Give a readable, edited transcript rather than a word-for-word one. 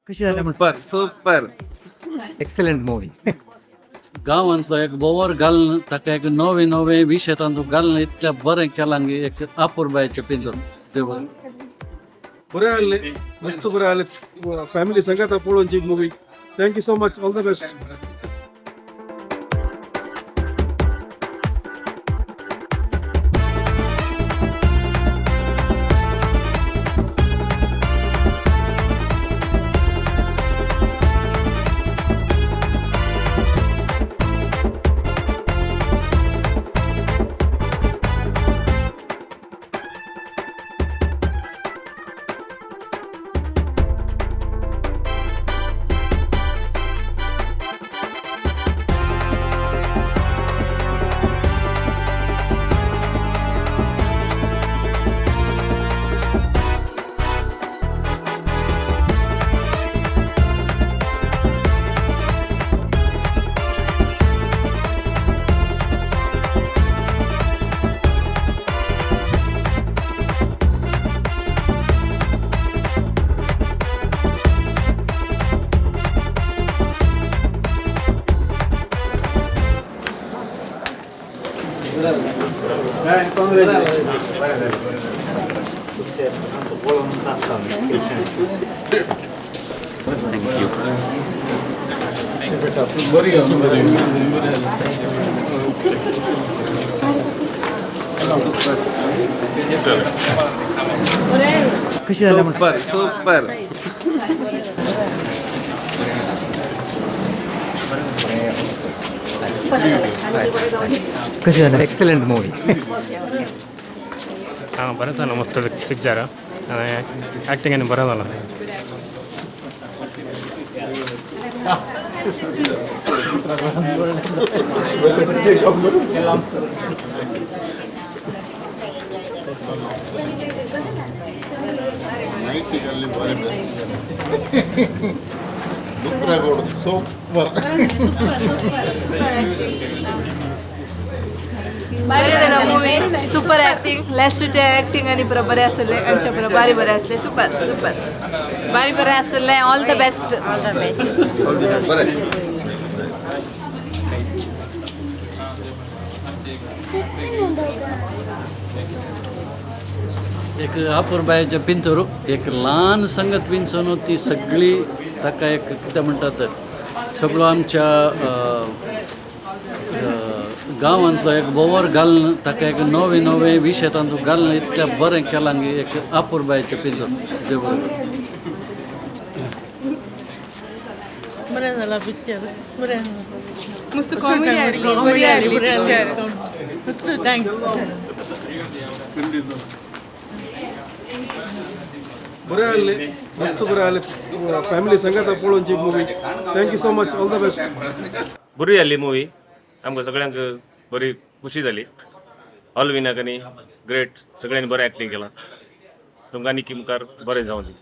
कशी जालें? Super super. Excellent movie. गांवांतलो एक बोवर घालून ताका एक नवे नवे विशय तातूंत घालून इतलें बरें केलां की एक अपुरबायेचें पिंजर देव. बरें आहले, मस्त बरें आहले. फॅमिली संगात पळोवची movie. Thank you so much, all the best. कशी जालें? Super super. कशी जालें? Excellent movie. हां, बरें जालां, मस्त पिक्चर आनी एक्टिंग आनी बरें जालां. ನೈಟಿಗಲ್ಲಿ ಭಾರಿ ಬೆಸ್ಟ್. ದುಃಖ ಸೂಪರ್. बरें जालां movie, super acting. Last acting आनी पुरो बरें आसलें, आमच्या पुरो बारी बरें आसलें. Super super. बारी बरें आसलें. All the best. बरें. एक अपुरबायेचें पिंतूर, एक ल्हान संगत पिंचून ती सगळी ताका एक कितें म्हणटात, सगळो आमच्या अ, अ, गांवांतलो एक बोवर घालून ताका एक नवे नवे विशय तातूंत घालून इतलें बरें केलां की एक अपुरबायेचें पिंजर देव. बरें जालां पिक्चर, बरें. मस्त कॉमेडी आसली, बरी आसली पिक्चर. मस्त, thanks. बरें आहले, मस्त बरें आहले. फॅमिली संगात पळोवची movie. Thank you so much, all the best. बरी जाल्ली मुवी, आमकां सगळ्यांक बरी खुशी जाली. ऑलविनाक आनी ग्रेट, सगळ्यांनी बरें एक्टींग केलां. तुमकां आनी मुखार बरें जावं दी.